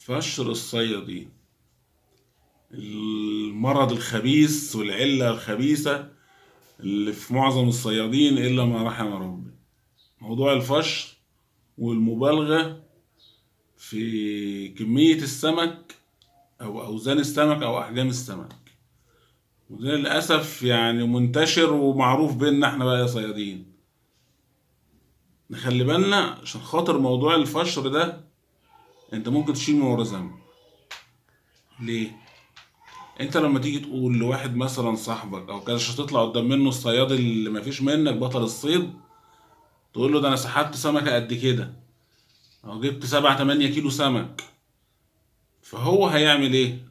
فشر الصيادين، المرض الخبيث والعلة الخبيثة اللي في معظم الصيادين إلا ما رحم ربي. موضوع الفشر والمبالغة في كمية السمك أو أوزان السمك أو أحجام السمك، وده للأسف يعني منتشر ومعروف بيننا احنا بقى يا صيادين. نخلي بالنا عشان خاطر موضوع الفشر ده، انت ممكن تشيل من ورا ذنب. ليه؟ انت لما تيجي تقول لواحد مثلا صاحبك او كذا، عشان تطلع قدام منه الصياد اللي مفيش منك بطل الصيد، تقول له ده انا سحبت سمكة قد كده او جبت 7 8 كيلو سمك، فهو هيعمل ايه؟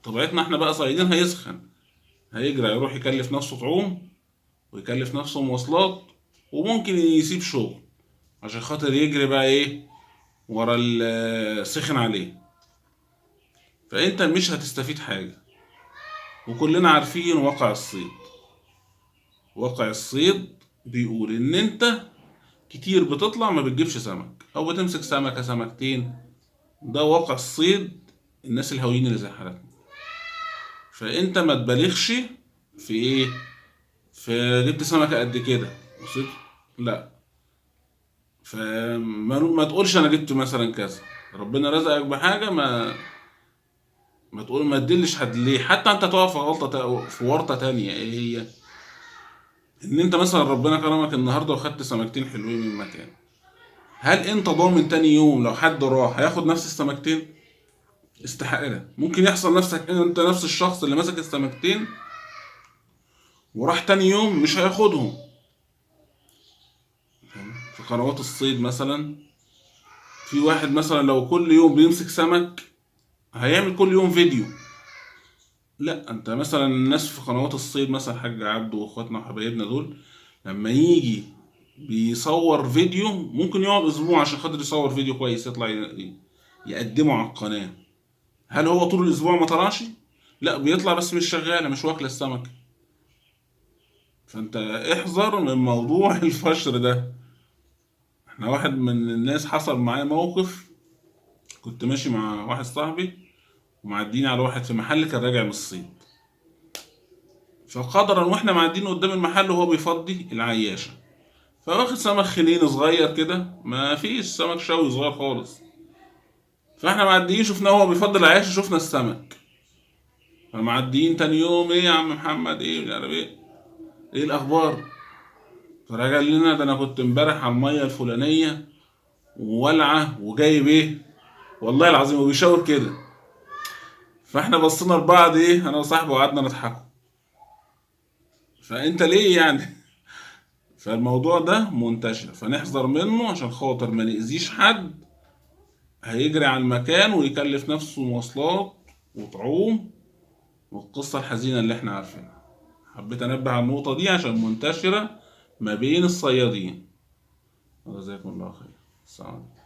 طبيعتنا احنا بقى صيادين هيسخن، هيجري يروح يكلف نفسه طعوم ويكلف نفسه مواصلات، وممكن يسيب شغل عشان خاطر يجري بقى ايه ورا السخن عليه. فانت مش هتستفيد حاجة، وكلنا عارفين واقع الصيد. واقع الصيد بيقول ان انت كتير بتطلع ما بتجيبش سمك او بتمسك سمكة سمكتين، ده واقع الصيد الناس الهاويين اللي زي حالتنا. فانت ما تبالغش في ايه، في جبت سمكة قد كده وصيد، لا، فما ما تقولش انا جبت مثلا كذا، ربنا رزقك بحاجة ما تقول، ما تدلش حد ليه، حتى انت تقع في غلطة في ورطة تانية. ايه هي؟ ان انت مثلا ربنا كرمك النهارده وخدت سمكتين حلوين من مكان، هل انت ضامن تاني يوم لو حد راح هياخد نفس السمكتين؟ استحالة. ممكن يحصل نفسك ان انت نفس الشخص اللي مسك السمكتين وراح تاني يوم مش هياخدهم. في قنوات الصيد مثلا في واحد مثلا لو كل يوم بيمسك سمك هيعمل كل يوم فيديو. لا، انت مثلا الناس في قنوات الصيد مثلا حاج عبده واخواتنا وحبايبنا دول، لما يجي بيصور فيديو ممكن يقعد اسبوع عشان خاطر يصور فيديو كويس يطلع يقدمه على القناة. هل هو طول الاسبوع ما طلعش؟ لا، بيطلع بس مش شغالة، مش واكلة السمك. فانت احذر من موضوع الفشر ده. احنا واحد من الناس حصل معايا موقف، كنت ماشي مع واحد صاحبي ومعديين على واحد في محل كان راجع من الصيد، فقدرا واحنا معديين قدام المحل وهو بيفضي العياشة، فواخد سمك خنين صغير كده، ما فيش سمك شوي صغير خالص. فاحنا معديين شفناه وهو بيفضي العياشة، شفنا السمك. فمعديين تاني يوم، ايه يا عم محمد، ايه مش عارف ايه، ايه الاخبار؟ فراجع لنا ده انا كنت امبارح على المية الفلانية وولعة وجايب ايه والله العظيم، وبيشاور كده. فاحنا بصينا لبعض، ايه انا وصاحبي، وقعدنا نضحكوا. فانت ليه يعني؟ فالموضوع ده منتشر، فنحذر منه عشان خاطر ما نأذيش حد هيجري على المكان ويكلف نفسه مواصلات وطعوم والقصة الحزينة اللي احنا عارفينها. حبيت انبه على النقطة دي عشان منتشرة ما بين الصيادين. جزاكم الله خير. السلام عليكم.